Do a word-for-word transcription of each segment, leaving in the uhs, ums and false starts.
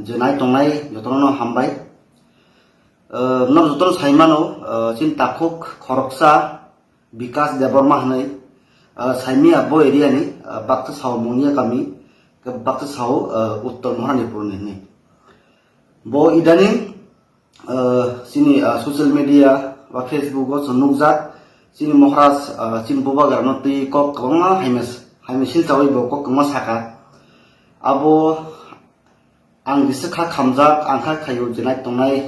je nai tongnai jotono hambai. Nor jotono saimano, chini takhuk khoroksa Bikas Debbarma hwnwi, saimia bo area ni, baksa sao Mungya kami, baksa sao Uttor Maharanipur ni hwnwi. Bo idaning chini social media ba Facebook o chwng nukjak, chini Maharaj, chini bubagrano twi kok kwbangma haimai haimai silchawi bo kok kwbangma saka. Abo ang jesa kha khamjak, ang kha khaio je nai tongnai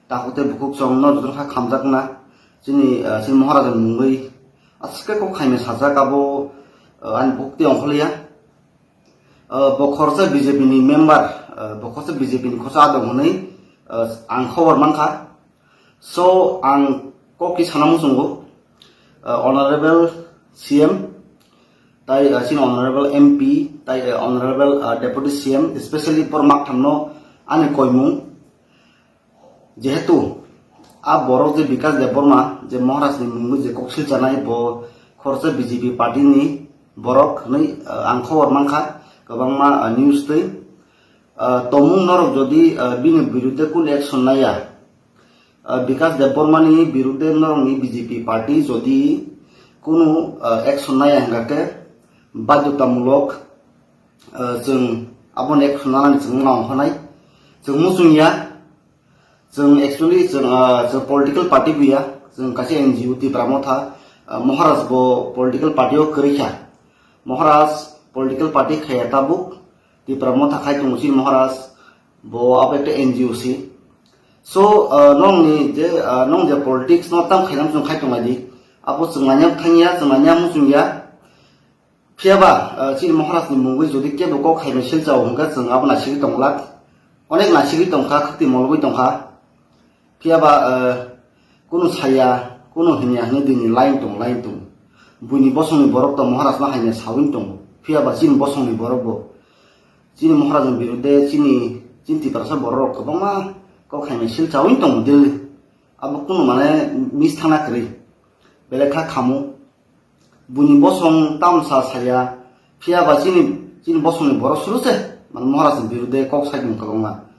takhuk tei bukhuk chwng no jotono kha khamjakna chini chini Maharaj ni mungwi aswk khe kok haimai sajak. Abo ani bukhuk tei ongkhorliya. Bo khoroksa B J P ni member, bo khoroksa B J P ni khoroksa adong hwnwi ang khobor mankha. So ang kok twi sana muchungo, Honorable C M tai chini Honorable M P tai Honorable Deputy C M, especially bor makthamno ani koimung. Jehetu a borok je Bikas Debbarma je Maharaj ni mungwi je kok silchanai, bo khoroksa B J P party ni borok hwnwi ang khobor mankha kwbangma news twi. Tomung norok jodi bini birudde kunu action naiya, Bikas Debbarma ni birudde norokni B J P party jodi kunu action naiya hwnkha khe badhyotamulok chwng aboni action nanani chwng wngna ongkhanai. Chwng muchungya, chwng actually chwng chwng political party buya, chwng kaisa N G O Tipra Motha. Maharaj bo political party o kwrwi kha. Maharaj political party khaya tabuk, Tipra Motha khai tongo chini Maharaj, bo abo ekta N G O se. So nongni je nong je politics no tam khainam chwng khai tonglai di, abo chwng nanya thangya, chwng nanya muchungya. Phiyaba chini Maharaj ni mungwi jodi kebo kok haimai silchao hwnkhe chwng abo naisingwi tonglak, onek naisingwi tongkha, khwtwi mologwi tongkha. Phiyaba kunu saya, kunu hinya hwnwi dini line tong line tong. Buini bosongni borok to Maharaj no haimai sawi tongo, phiyaba chini bosongni borok bo chini Maharaj ni birudde chini chini Tiprasa borok rok kwbangma kok haimai silchawi tongo daily. Abo kunu mane mis thangna kwrwi, belai kha khamu. Buini bosong tamsa saya, phiyaba chini chini bosongni borok suru se, mane Maharaj ni birudde kok sai tong kwbangma.